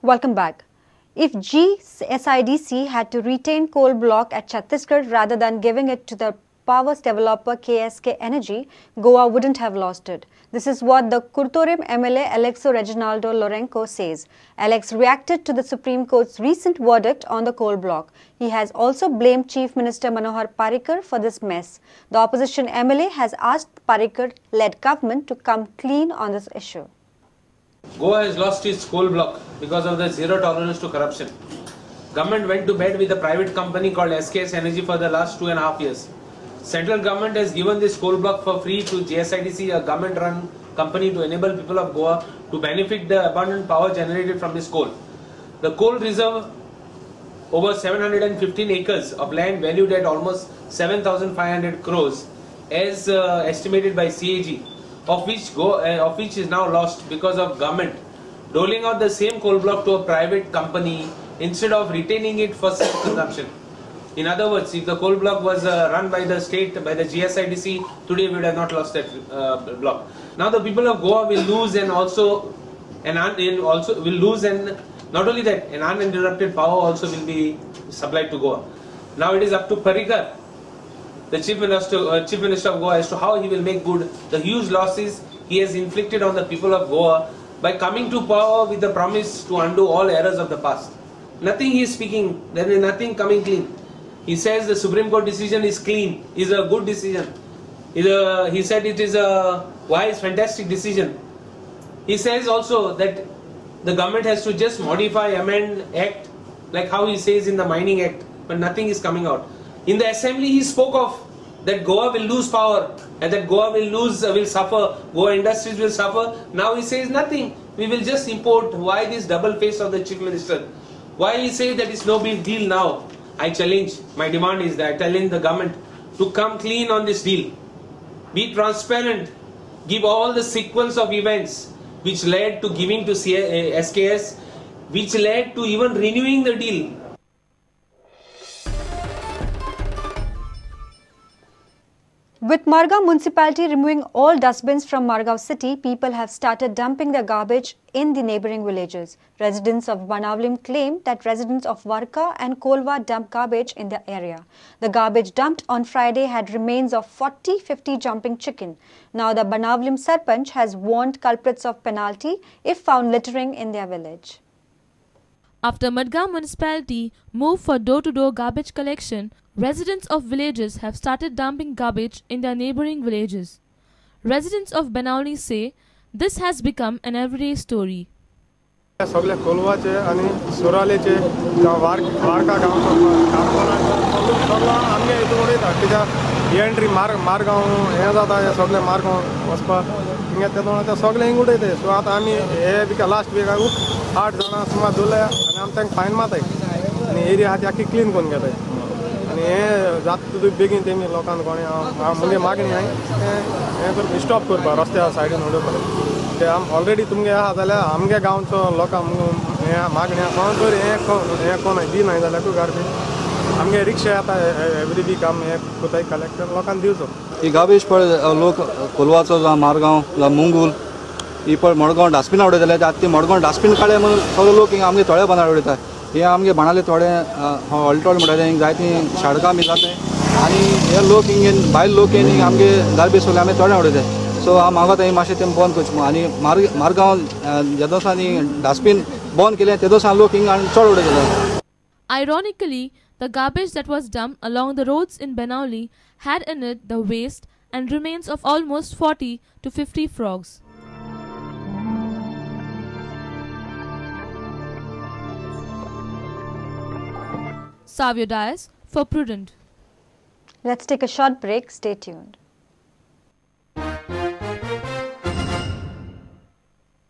Welcome back. If GSIDC had to retain coal block at Chhattisgarh rather than giving it to the power developer KSK Energy, Goa wouldn't have lost it. This is what the Curtorim MLA Aleixo Reginaldo Lourenco says. Alex reacted to the Supreme Court's recent verdict on the coal block. He has also blamed Chief Minister Manohar Parrikar for this mess. The opposition MLA has asked Parrikar-led government to come clean on this issue. Goa has lost its coal block because of the zero tolerance to corruption. Government went to bed with a private company called SKS Energy for the last 2.5 years. Central government has given this coal block for free to GSIDC, a government-run company, to enable people of Goa to benefit the abundant power generated from this coal. The coal reserve over 715 acres of land valued at almost 7,500 crores as estimated by CAG, of which is now lost because of government doling out the same coal block to a private company instead of retaining it for self-consumption. In other words, if the coal block was run by the state, by the GSIDC, today we would have not lost that block. Now the people of Goa will lose, and also will lose, and not only that, an uninterrupted power also will be supplied to Goa. Now it is up to Parrikar, the Chief Minister of Goa, as to how he will make good the huge losses he has inflicted on the people of Goa by coming to power with the promise to undo all errors of the past. Nothing he is speaking, there is nothing coming clean. He says the Supreme Court decision is clean, is a good decision. He said it is a wise, fantastic decision. He says also that the government has to just modify, amend, act, like how he says in the Mining Act, but nothing is coming out. In the assembly, he spoke of that Goa will lose power and that Goa will lose, will suffer, Goa industries will suffer. Now he says nothing. We will just import. Why this double face of the Chief Minister? Why he says that it's no big deal now? I challenge, my demand is that I challenge the government to come clean on this deal. Be transparent. Give all the sequence of events which led to giving to SKS, which led to even renewing the deal. With Margao municipality removing all dustbins from Margao city, people have started dumping their garbage in the neighbouring villages. Residents of Benaulim claim that residents of Varca and Kolva dump garbage in the area. The garbage dumped on Friday had remains of 40-50 jumping chicken. Now the Benaulim Sarpanch has warned culprits of penalty if found littering in their village. After Madgaon municipality moved for door-to-door garbage collection, residents of villages have started dumping garbage in their neighboring villages. Residents of Benaulim say this has become an everyday story. सगळे कोलवाचे आणि सुरालेचे वारका गांवचो सगळो आमगे हितून उडयता कित्याक entry Margao हें जाता हे सगळे मारगांव वचपाक थिंगा तेदोना ते सगळे हिंग उडयता. सो आतां आमी हे विका लास्ट विकाक 8 जाणां सुमार दवरल्या आनी आमी तांकां फायन मारताय आनी एरिया आहा ती आख्खी क्लीन करून घेताय. आनी हें जाता तितू बेगीन तेमी लोकांक कोणें मुगे मागणी आहाय हें करपा स्टॉप करपा रस्त्या सायडीन उडोवपा. ते आम ऑलरेडी तुमगे आहा जाल्यार आमगे गांवचो लोकांक हें मागणी आहा कोण तरी हें कोण दिनाय जाल्यार गार्बेज आमगे रिक्षा येता एवरी वीक आम हें कोताय कलेक्ट लोकांक दिवचो. ही गार्बेज पळय लोक कोलवाचो जावं मारगांव जावं मुंगूल ही पळय मडगांव डस्टबिना उडयताले. आतां ती मडगांव डस्टबीन काडले म्हणून सगळे लोक हिंगा आमगे थोडे बांदार उडयता. हे आमगे बाणाले थोडे हॉलटॉल म्हणटा हिंग जायती शाडकां बी जाता आनी हे लोक हिंगे भायल लोक हिंग आमगे गार्बेज सगळे आमी थोडे उडयता. सो हांव मागता हें मातशें तें बंद करचें म्हणून. आनी मारगांव ज्या दिसांनी डस्टबीन बंद केलें ते दिसा लोक हिंग आनी चड उडयता. Ironically, the garbage that was dumped along the roads in Benaulim had in it the waste and remains of almost 40 to 50 frogs. Savio Dias for Prudent. Let's take a short break. Stay tuned.